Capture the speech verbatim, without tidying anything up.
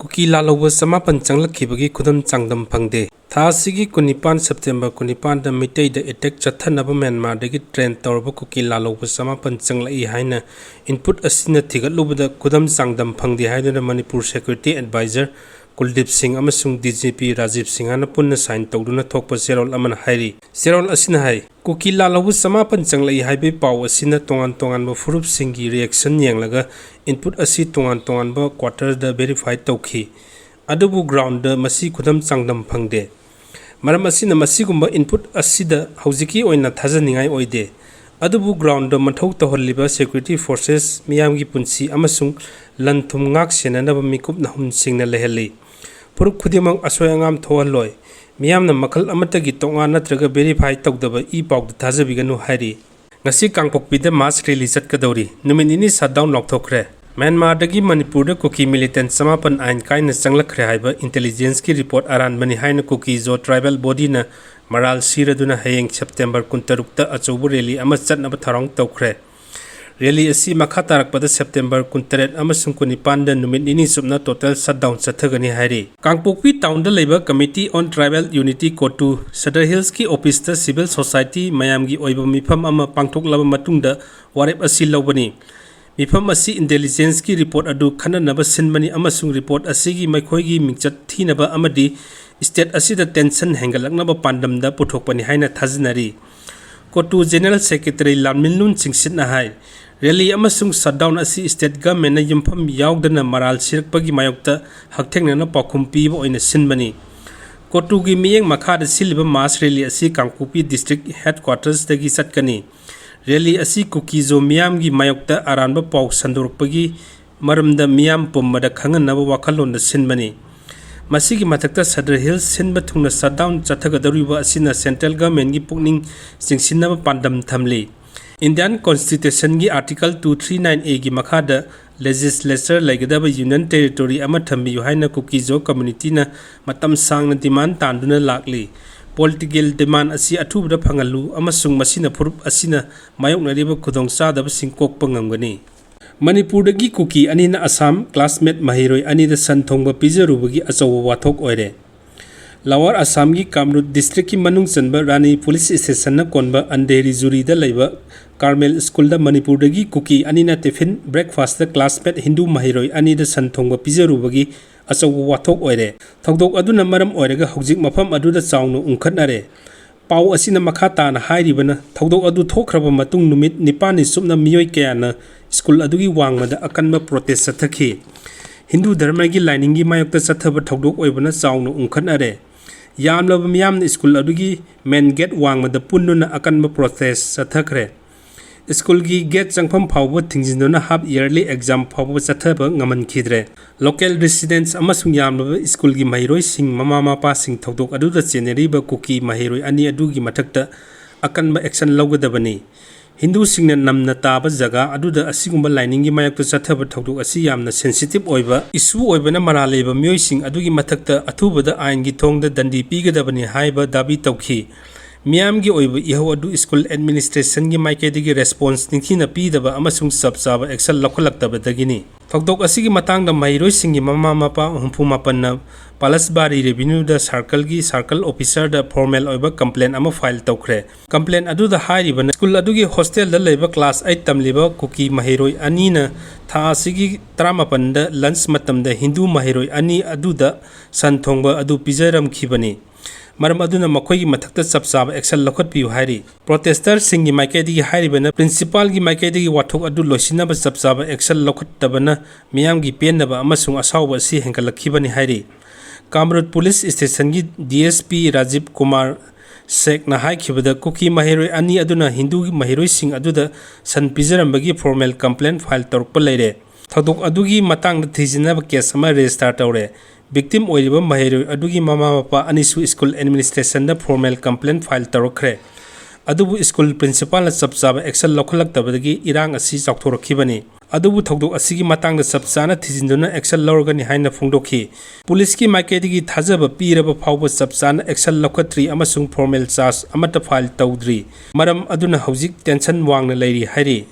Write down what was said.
ꯀꯨꯀꯤ ꯂꯥꯜꯍꯧꯕ ꯆꯃꯥꯄꯟ ꯆꯪꯂꯛꯈꯤꯕꯒꯤ ꯈꯨꯗꯝ ꯆꯥꯡꯗꯝ ꯐꯪꯗꯦ꯫ ꯊꯥ ꯑꯁꯤꯒꯤ ꯀꯨꯟꯅꯤꯄꯥꯟ, ꯁꯦꯞꯇꯦꯝꯕꯔ ꯀꯨꯟꯅꯤꯄꯥꯟꯗ ꯃꯤꯇꯩꯗ attack ꯆꯠꯊꯅꯕ ꯃ꯭ꯌꯥꯟꯃꯥꯔꯗꯒꯤ train ꯇꯧꯔꯕ ꯀꯨꯀꯤ ꯂꯥꯜꯍꯧꯕ ꯆꯃꯥꯄꯟ ꯆꯪꯂꯛꯏ ꯍꯥꯏꯅ input ꯑꯁꯤꯅ ꯊꯤꯒꯠꯂꯨꯕꯗ ꯈꯨꯗꯝ ꯆꯥꯡꯗꯝ ꯐꯪꯗꯦ ꯍꯥꯏꯗꯨꯅ ꯃꯅꯤꯄꯨꯔ security advisor ꯀꯨꯜꯗꯤꯞ ꯁꯤꯡ ꯑꯃꯁꯨꯡ D G P ꯔꯥꯖꯤꯕ ꯁꯤꯡꯍꯅ ꯄꯨꯟꯅ sign ꯇꯧꯗꯨꯅ ꯊꯣꯛꯄ ꯆꯦꯔꯣꯜ ꯑꯃꯅ ꯍꯥꯏꯔꯤ꯫ ꯆꯦꯔꯣꯜ ꯑꯁꯤꯅ ꯍꯥꯏ, ꯀꯨꯀꯤ ꯂꯥꯜꯍꯧꯕ ꯆꯃꯥꯄꯟ ꯆꯪꯂꯛꯏ ꯍꯥꯏꯕꯒꯤ ꯄꯥꯎ ꯑꯁꯤꯅ ꯇꯣꯉꯥꯟ ꯇꯣꯉꯥꯟꯕ ꯐꯨꯔꯨꯞꯁꯤꯡꯒꯤ reaction ꯌꯦꯡꯂꯒ input ꯑꯁꯤ ꯇꯣꯉꯥꯟ ꯇꯣꯉꯥꯟꯕ quarterꯗ verify ꯇꯧꯈꯤ꯫ ꯑꯗꯨꯕꯨ groundꯗ ꯃꯁꯤ ꯈꯨꯗꯝ ꯆꯥꯡꯗꯝ ꯐꯪꯗꯦ꯫ ꯃꯔꯝ ꯑꯁꯤꯅ ꯃꯁꯤꯒꯨꯝꯕ input ꯑꯁꯤꯗ ꯍꯧꯖꯤꯛꯀꯤ ꯑꯣꯏꯅ ꯊꯥꯖꯅꯤꯡꯉꯥꯏ ꯑꯣꯏꯗꯦ꯫ ꯑꯗꯨꯕꯨ groundꯗ ꯃꯊꯧ ꯇꯧꯍꯜꯂꯤꯕ security forces ꯃꯤꯌꯥꯝꯒꯤ ꯄꯨꯟꯁꯤ ꯑꯃꯁꯨꯡ ꯂꯟ ꯊꯨꯝ ꯉꯥꯛ ꯁꯦꯟꯅꯅꯕ ꯃꯤꯀꯨꯞ ꯅꯍꯨꯝꯁꯤꯡꯅ ꯂꯩꯍꯜꯂꯤ꯫ ꯐꯨꯔꯨꯞ ꯈꯨꯗꯤꯡꯃꯛ ꯑꯁꯣꯏ ꯑꯉꯥꯝ ꯊꯣꯛꯍꯜꯂꯣꯏ꯫ ꯃꯤꯌꯥꯝꯅ ꯃꯈꯜ ꯑꯃꯠꯇꯒꯤ ꯇꯣꯉꯥꯟ ꯅꯠꯇ꯭ꯔꯒ verify ꯇꯧꯗꯕ ꯏ ꯄꯥꯎꯗ ꯊꯥꯖꯕꯤꯒꯅꯨ ꯍꯥꯏꯔꯤ꯫ ꯉꯁꯤ ꯀꯥꯡꯄꯣꯛꯄꯤꯗ mass rally ꯆꯠꯀꯗꯧꯔꯤ꯫ ꯅꯨꯃꯤꯠ ꯅꯤꯅꯤ shutdown ꯂꯥꯎꯊꯣꯛꯈ꯭ꯔꯦ꯫ ꯃ꯭ꯌꯥꯟꯃꯥꯔꯗꯒꯤ ꯃꯅꯤꯄꯨꯔꯗ ꯀꯨꯀꯤ militant ꯆꯃꯥꯄꯟ ꯑꯥꯏꯟ ꯀꯥꯏꯅ ꯆꯪꯂꯛꯈ꯭ꯔꯦ ꯍꯥꯏꯕ intelligenceꯀꯤ report ꯑꯔꯥꯟꯕꯅꯤ ꯍꯥꯏꯅ ꯀꯨꯀꯤ ꯖꯣ tribal bodyꯅ ꯃꯔꯥꯜ ꯁꯤꯔꯗꯨꯅ ꯍꯌꯦꯡ ꯁꯦꯞꯇꯦꯝꯕꯔ ꯀꯨꯟꯇꯔꯨꯛꯇ ꯑꯆꯧꯕ rally ꯑꯃ ꯆꯠꯅꯕ ꯊꯧꯔꯥꯡ ꯇꯧꯈ꯭ꯔꯦ꯫ Rally ꯑꯁꯤ ꯃꯈꯥ ꯇꯥꯔꯛꯄꯗ ꯁꯦꯞꯇꯦꯝꯕꯔ ꯀꯨꯟꯇꯔꯦꯠ ꯑꯃꯁꯨꯡ ꯀꯨꯟꯅꯤꯄꯥꯟꯗ ꯅꯨꯃꯤꯠ ꯅꯤꯅꯤ ꯆꯨꯞꯅ total shutdown ꯆꯠꯊꯒꯅꯤ ꯍꯥꯏꯔꯤ꯫ ꯀꯥꯡꯄꯣꯛꯄꯤ townꯗ ꯂꯩꯕ Committee on Tribal Unity, COTU, Sadar Hillsꯀꯤ officeꯇ civil society ꯃꯌꯥꯝꯒꯤ ꯑꯣꯏꯕ ꯃꯤꯐꯝ ꯑꯃ ꯄꯥꯡꯊꯣꯛꯂꯕ ꯃꯇꯨꯡꯗ ꯋꯥꯔꯦꯞ ꯑꯁꯤ ꯂꯧꯕꯅꯤ꯫ ꯃꯤꯐꯝ ꯑꯁꯤ intelligenceꯀꯤ report ꯑꯗꯨ ꯈꯟꯅꯅꯕ ꯁꯤꯟꯕꯅꯤ ꯑꯃꯁꯨꯡ report ꯑꯁꯤꯒꯤ ꯃꯈꯣꯏꯒꯤ ꯃꯤꯡꯆꯠ ꯊꯤꯅꯕ ꯑꯃꯗꯤ state ꯑꯁꯤꯗ tension ꯍꯦꯟꯒꯠꯂꯛꯅꯕ ꯄꯥꯟꯗꯝꯗ ꯄꯨꯊꯣꯛꯄꯅꯤ ꯍꯥꯏꯅ ꯊꯥꯖꯅꯔꯤ꯫ COTU General Secretary ꯂꯥꯟꯃꯤꯟꯂꯨꯟ ꯆꯤꯡꯁꯤꯠꯅ ꯍꯥꯏ, rally ꯑꯃꯁꯨꯡ shutdown ꯑꯁꯤ state governmentꯅ ꯌꯨꯝꯐꯝ ꯌꯥꯎꯗꯅ ꯃꯔꯥꯜ ꯁꯤꯔꯛꯄꯒꯤ ꯃꯥꯌꯣꯛꯇ ꯍꯛꯊꯦꯡꯅꯅ ꯄꯥꯎꯈꯨꯝ ꯄꯤꯕ ꯑꯣꯏꯅ ꯁꯤꯟꯕꯅꯤ꯫ COTUꯒꯤ ꯃꯤꯠꯌꯦꯡ ꯃꯈꯥꯗ ꯁꯤꯜꯂꯤꯕ mass rally ꯑꯁꯤ ꯀꯥꯡꯄꯣꯛꯄꯤ district headquartersꯇꯒꯤ ꯆꯠꯀꯅꯤ꯫ Rally ꯑꯁꯤ ꯀꯨꯀꯤꯖꯣ ꯃꯤꯌꯥꯝꯒꯤ ꯃꯥꯌꯣꯛꯇ ꯑꯔꯥꯟꯕ ꯄꯥꯎ ꯁꯟꯗꯣꯔꯛꯄꯒꯤ ꯃꯔꯝꯗ ꯃꯤꯌꯥꯝ ꯄꯨꯝꯕꯗ ꯈꯪꯍꯟꯅꯕ ꯋꯥꯈꯜꯂꯣꯟꯗ ꯁꯤꯟꯕꯅꯤ꯫ ꯃꯁꯤꯒꯤ ꯃꯊꯛꯇ Sadar Hills ꯁꯤꯟꯕ ꯊꯨꯡꯅ shutdown ꯆꯠꯊꯒꯗꯧꯔꯤꯕ ꯑꯁꯤꯅ central governmentꯀꯤ ꯄꯨꯛꯅꯤꯡ ꯆꯤꯡꯁꯤꯟꯅꯕ ꯄꯥꯟꯗꯝ ꯊꯝꯂꯤ꯫ Indian Constitutionꯒꯤ Article two three nine Aꯒꯤ ꯃꯈꯥꯗ legislature ꯂꯩꯒꯗꯕ union territory ꯑꯃ ꯊꯝꯕꯤꯌꯨ ꯍꯥꯏꯅ ꯀꯨꯀꯤꯖꯣ communityꯅ ꯃꯇꯝ ꯁꯥꯡꯅ demand ꯇꯥꯟꯗꯨꯅ ꯂꯥꯛꯂꯤ꯫ Political demand ꯑꯁꯤ ꯑꯊꯨꯕꯗ ꯐꯪꯍꯜꯂꯨ ꯑꯃꯁꯨꯡ ꯃꯁꯤꯅ ꯐꯨꯔꯨꯞ ꯑꯁꯤꯅ ꯃꯥꯌꯣꯛꯅꯔꯤꯕ ꯈꯨꯗꯣꯡꯆꯥꯗꯕꯁꯤꯡ ꯀꯣꯛꯄ ꯉꯝꯒꯅꯤ꯫ ꯃꯅꯤꯄꯨꯔꯗꯒꯤ ꯀꯨꯀꯤ ꯑꯅꯤꯅ ꯑꯁꯥꯝ classmate ꯃꯍꯩꯔꯣꯏ ꯑꯅꯤꯗ ꯁꯟ ꯊꯣꯡꯕ ꯄꯤꯖꯔꯨꯕꯒꯤ ꯑꯆꯧꯕ ꯋꯥꯊꯣꯛ ꯑꯣꯏꯔꯦ꯫ Lower Assam ꯒꯤ ꯀꯥꯝꯔꯨꯞ district ꯀꯤ ꯃꯅꯨꯡ ꯆꯟꯕ ꯔꯥꯅꯤ police station ꯅ ꯀꯣꯟꯕ ꯑꯟꯙꯦꯔꯤ ꯖꯨꯔꯤꯗ ꯂꯩꯕ ꯀꯥꯔꯃꯦꯜ school ꯗ ꯃꯅꯤꯄꯨꯔꯗꯒꯤ ꯀꯨꯀꯤ ꯑꯅꯤꯅ tiffin breakfast ꯇ classmate ꯍꯤꯟꯗꯨ ꯃꯍꯩꯔꯣꯏ ꯑꯅꯤꯗ ꯁꯟ ꯊꯣꯡꯕ ꯄꯤꯖꯔꯨꯕꯒꯤ ꯑꯆꯧꯕ ꯋꯥꯊꯣꯛ ꯑꯣꯏꯔꯦ꯫ ꯊꯧꯗꯣꯛ ꯑꯗꯨꯅ ꯃꯔꯝ ꯑꯣꯏꯔꯒ ꯍꯧꯖꯤꯛ ꯃꯐꯝ ꯑꯗꯨꯗ ꯆꯥꯎꯅ ꯎꯪꯈꯠꯅꯔꯦ꯫ ꯄꯥꯎ ꯑꯁꯤꯅ ꯃꯈꯥ ꯇꯥꯅ ꯍꯥꯏꯔꯤꯕꯅ, ꯊꯧꯗꯣꯛ ꯑꯗꯨ ꯊꯣꯛꯈ꯭ꯔꯕ ꯃꯇꯨꯡ ꯅꯨꯃꯤꯠ ꯅꯤꯄꯥꯜꯅꯤ ꯆꯨꯞꯅ ꯃꯤꯑꯣꯏ ꯀꯌꯥꯅ school ꯑꯗꯨꯒꯤ ꯋꯥꯡꯃꯗ ꯑꯀꯟꯕ protest ꯆꯠꯊꯈꯤ꯫ ꯍꯤꯟꯗꯨ ꯙꯔꯃꯒꯤ ꯂꯥꯏꯅꯤꯡꯒꯤ ꯃꯥꯌꯣꯛꯇ ꯆꯠꯊꯕ ꯊꯧꯗꯣꯛ ꯑꯣꯏꯕꯅ ꯆꯥꯎꯅ ꯎꯪꯈꯠꯅꯔꯦ꯫ ꯌꯥꯝꯂꯕ ꯃꯤꯌꯥꯝꯅ school ꯑꯗꯨꯒꯤ main gate ꯋꯥꯡꯃꯗ ꯄꯨꯟꯗꯨꯅ ꯑꯀꯟꯕ protest ꯆꯠꯊꯈ꯭ꯔꯦ꯫ School ꯒꯤ gate ꯆꯪꯐꯝ ꯐꯥꯎꯕ ꯊꯤꯡꯖꯤꯟꯗꯨꯅ half yearly exam ꯐꯥꯎꯕ ꯆꯠꯊꯕ ꯉꯝꯍꯟꯈꯤꯗ꯭ꯔꯦ꯫ Local residents ꯑꯃꯁꯨꯡ ꯌꯥꯝꯂꯕ school ꯒꯤ ꯃꯍꯩꯔꯣꯏꯁꯤꯡ, ꯃꯃꯥ ꯃꯄꯥꯁꯤꯡ ꯊꯧꯗꯣꯛ ꯑꯗꯨꯗ ꯆꯦꯟꯅꯔꯤꯕ ꯀꯨꯀꯤ ꯃꯍꯩꯔꯣꯏ ꯑꯅꯤ ꯑꯗꯨꯒꯤ ꯃꯊꯛꯇ ꯑꯀꯟꯕ action ꯂꯧꯒꯗꯕꯅꯤ꯫ ꯍꯤꯟꯗꯨꯁꯤꯡꯅ ꯅꯝꯅ ꯇꯥꯕ ꯖꯒꯥ ꯑꯗꯨꯗ ꯑꯁꯤꯒꯨꯝꯕ ꯂꯥꯏꯅꯤꯡꯒꯤ ꯃꯥꯌꯣꯛꯇ ꯆꯠꯊꯕ ꯊꯧꯗꯣꯛ ꯑꯁꯤ ꯌꯥꯝꯅ sensitive ꯑꯣꯏꯕ issue ꯑꯣꯏꯕꯅ ꯃꯔꯥꯜ ꯂꯩꯕ ꯃꯤꯑꯣꯏꯁꯤꯡ ꯑꯗꯨꯒꯤ ꯃꯊꯛꯇ ꯑꯊꯨꯕꯗ ꯑꯥꯏꯟꯒꯤ ꯊꯣꯡꯗ ꯗꯟꯗꯤ ꯄꯤꯒꯗꯕꯅꯤ ꯍꯥꯏꯕ ꯗꯥꯕꯤ ꯇꯧꯈꯤ꯫ ꯃꯤꯌꯥꯝꯒꯤ ꯑꯣꯏꯕ ꯏꯍꯧ ꯑꯗꯨ school administration ꯒꯤ ꯃꯥꯏꯀꯩꯗꯒꯤ response ꯅꯤꯡꯊꯤꯅ ꯄꯤꯗꯕ ꯑꯃꯁꯨꯡ ꯆꯞ ꯆꯥꯕ action ꯂꯧꯈꯠꯂꯛꯇꯕꯗꯒꯤꯅꯤ꯫ ꯊꯧꯗꯣꯛ ꯑꯁꯤꯒꯤ ꯃꯇꯥꯡꯗ ꯃꯍꯩꯔꯣꯏꯁꯤꯡꯒꯤ ꯃꯃꯥ ꯃꯄꯥ ꯍꯨꯝꯐꯨ ꯃꯥꯄꯟꯅ ꯄꯂꯁꯕꯥꯔꯤ revenue ꯗ circle ꯒꯤ circle officer ꯗ formal ꯑꯣꯏꯕ complaint ꯑꯃ file ꯇꯧꯈ꯭ꯔꯦ꯫ Complaint ꯑꯗꯨꯗ ꯍꯥꯏꯔꯤꯕꯅ, school ꯑꯗꯨꯒꯤ hostel ꯗ ꯂꯩꯕ class eight ꯇꯝꯂꯤꯕ ꯀꯨꯀꯤ ꯃꯍꯩꯔꯣꯏ ꯑꯅꯤꯅ ꯊꯥ ꯑꯁꯤꯒꯤ ꯇꯔꯥꯃꯥꯄꯟꯗ lunch ꯃꯇꯝꯗ ꯍꯤꯟꯗꯨ ꯃꯍꯩꯔꯣꯏ ꯑꯅꯤ ꯑꯗꯨꯗ ꯁꯟ ꯊꯣꯡꯕ ꯑꯗꯨ ꯄꯤꯖꯔꯝꯈꯤꯕꯅꯤ꯫ ꯃꯔꯝ ꯑꯗꯨꯅ ꯃꯈꯣꯏꯒꯤ ꯃꯊꯛꯇ ꯆꯞ ꯆꯥꯕ action ꯂꯧꯈꯠꯄꯤꯌꯨ ꯍꯥꯏꯔꯤ꯫ Protester ꯁꯤꯡꯒꯤ ꯃꯥꯏꯀꯩꯗꯒꯤ ꯍꯥꯏꯔꯤꯕꯅ, principal ꯒꯤ ꯃꯥꯏꯀꯩꯗꯒꯤ ꯋꯥꯊꯣꯛ ꯑꯗꯨ ꯂꯣꯏꯁꯤꯟꯅꯕ ꯆꯞ ꯆꯥꯕ action ꯂꯧꯈꯠꯇꯕꯅ ꯃꯤꯌꯥꯝꯒꯤ ꯄꯦꯟꯗꯕ ꯑꯃꯁꯨꯡ ꯑꯁꯥꯎꯕ ꯑꯁꯤ ꯍꯦꯟꯒꯠꯂꯛꯈꯤꯕꯅꯤ ꯍꯥꯏꯔꯤ꯫ ꯀꯥꯝꯔꯨꯞ police station ꯒꯤ D S P Rajiv Kumar ꯁꯦꯛꯅ ꯍꯥꯏꯈꯤꯕꯗ, ꯀꯨꯀꯤ ꯃꯍꯩꯔꯣꯏ ꯑꯅꯤ ꯑꯗꯨꯅ ꯍꯤꯟꯗꯨ ꯃꯍꯩꯔꯣꯏꯁꯤꯡ ꯑꯗꯨꯗ ꯁꯟ ꯄꯤꯖꯔꯝꯕꯒꯤ formal complaint file ꯇꯧꯔꯛꯄ ꯂꯩꯔꯦ꯫ ꯊꯧꯗꯣꯛ ꯑꯗꯨꯒꯤ ꯃꯇꯥꯡꯗ ꯊꯤꯖꯤꯟꯅꯕ case ꯑꯃ register ꯇꯧꯔꯦ꯫ Victim ꯑꯣꯏꯔꯤꯕ ꯃꯍꯩꯔꯣꯏ ꯑꯗꯨꯒꯤ ꯃꯃꯥ ꯃꯄꯥ ꯑꯅꯤꯁꯨ school administration ꯗ formal complaint file ꯇꯧꯔꯛꯈ꯭ꯔꯦ꯫ ꯑꯗꯨꯕꯨ school principal ꯅ ꯆꯞ ꯆꯥꯕ action ꯂꯧꯈꯠꯂꯛꯇꯕꯗꯒꯤ ꯏꯔꯥꯡ ꯑꯁꯤ ꯆꯥꯎꯊꯣꯔꯛꯈꯤꯕꯅꯤ꯫ ꯑꯗꯨꯕꯨ ꯊꯧꯗꯣꯛ ꯑꯁꯤꯒꯤ ꯃꯇꯥꯡꯗ ꯆꯞ ꯆꯥꯅ ꯊꯤꯖꯤꯟꯗꯨꯅ action ꯂꯧꯔꯒꯅꯤ ꯍꯥꯏꯅ ꯐꯣꯡꯗꯣꯛꯈꯤ꯫ Police ꯀꯤ ꯃꯥꯏꯀꯩꯗꯒꯤ ꯊꯥꯖꯕ ꯄꯤꯔꯕ ꯐꯥꯎꯕ ꯆꯞ ꯆꯥꯅ action ꯂꯧꯈꯠꯇ꯭ꯔꯤ ꯑꯃꯁꯨꯡ formal charge ꯑꯃꯠꯇ file ꯇꯧꯗ꯭ꯔꯤ꯫ ꯃꯔꯝ ꯑꯗꯨꯅ ꯍꯧꯖꯤꯛ tension ꯋꯥꯡꯅ ꯂꯩꯔꯤ ꯍꯥꯏꯔꯤ꯫